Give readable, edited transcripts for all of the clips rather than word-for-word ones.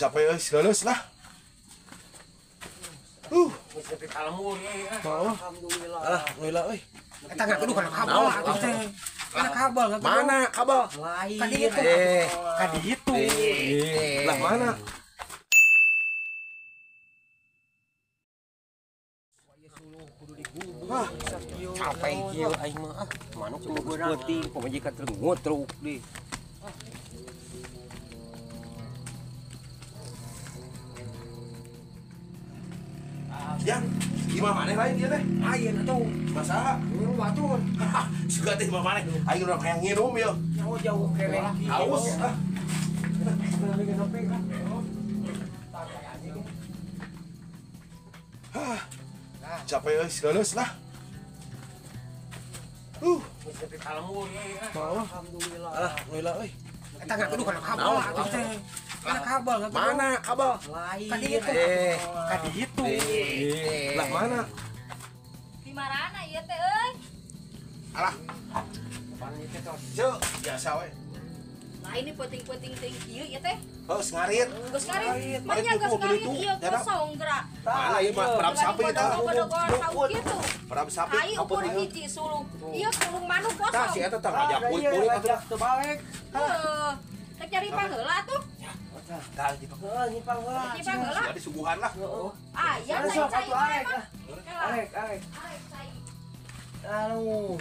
Capek euy, leuleus lah. Alhamdulillah. Alhamdulillah euy. Eta ngakudu kana kabel atuh teh. Kana kabel mana kabel? Lain. Ka ditu. Ka ditu. Lah mana? Wah, capek kieu aing mah ah. Manuk geus peuting, pamajikan teu ngutruk deui. Yang imah maneh lain ieu teh? Lain atuh. Masaha? Ngirum atuh. Suka teh imah maneh. Aing urang hayang ngirum ieu. Jauh-jauh keneh. Haus ah. Hah. Capek euy, leuleus lah. Alhamdulillah. Alhamdulillah euy. Eta ngakudu kana kabel atuh teh. Kana kabel mana kabel? Lain. Ka ditu. Ka ditu. Lah mana? Di marana ieu teh euy? Alah. Pan ieu teh tos. Ceu, biasa we. Lah ini peuting-peuting teuing kieu ieu teh. Geus ngarit. Geus ngarit. Manya geus ngarit ieu kosong gerak. Mana ieu mah perap sapi eta. Perap sapi. Ai ukur hiji sulung. Ieu sulung manuk kosong. Tah si eta tah ngajak kulit-kulit atuh teu balik. Heuh. Teh cari pangheula atuh. Tah nyimpang heula. Nyimpang heula. Sudah disuguhan lah. Heeh. Ah, iya cai cai. Arek, arek. Arek cai. Aduh.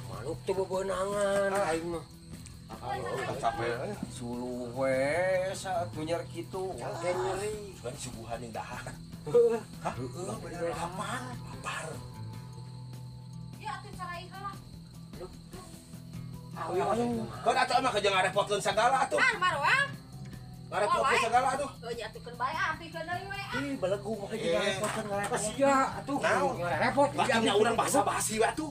Manuk teh bebenangan aing mah. Capek suluh we saat munyer kitu oke nyeri. Sugan disuguhan yang dahar. Hah? Heeh, bener lapar, lapar. Ya atuh carai heula. Kau atuh mah keur ngarepotkeun sagala atuh. Ah, maroang. Ngarepotkeun sagala atuh. Heuh nya atuh keun bae ampikeun deui we. Ih, belegu mah jeung ngarepotkeun ngarepot. Sia atuh. Ngarepot. Baca urang basa-basi we atuh.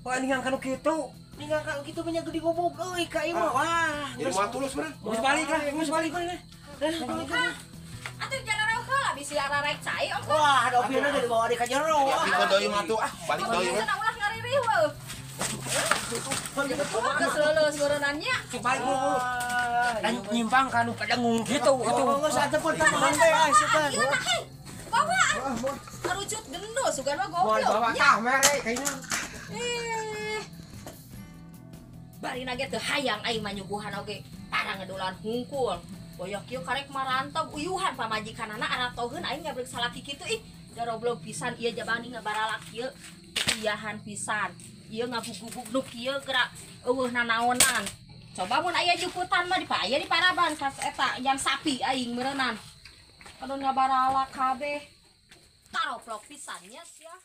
Wah, ningang kanu kitu. Ningang kanu kitu mah nya gede gobok euy ka ieu mah. Wah, jadi mah tulus bener. Geus balik lah, geus balik lah. Atuh jangan rauh heula bisi ararek cai ongkoh. Wah, ada opina ge dibawa deui ka jero. Balik deui mah atuh ah, balik deui mah. Ulah ngaririh heuh. Geus leuleus meureunannya. Cuk balik dulu. Dan nyimpang kanu padengung kitu atuh. Geus atuh pertamahan teh ah sugan. Bawa. Karucut gendul sugan mah goblok. Bawa tah mere kayaknya. Barina ge teu hayang aing mah nyuguhan oge parang ngedulan hungkul. Boyok kieu karek marantog uyuhan pamajikanana aratoheun aing ngabrek salaki kitu ih. Garoblog pisan ieu jabani ngabaralak kieu iyahan pisan. Ieu ngabugubug nu kieu gerak eueuh nanaonan. Coba mun aya jukutan mah dipaya di paraban kas eta yang sapi aing meureunnan. Aduh ngabaralak kabeh. Taroplok pisan nya sia.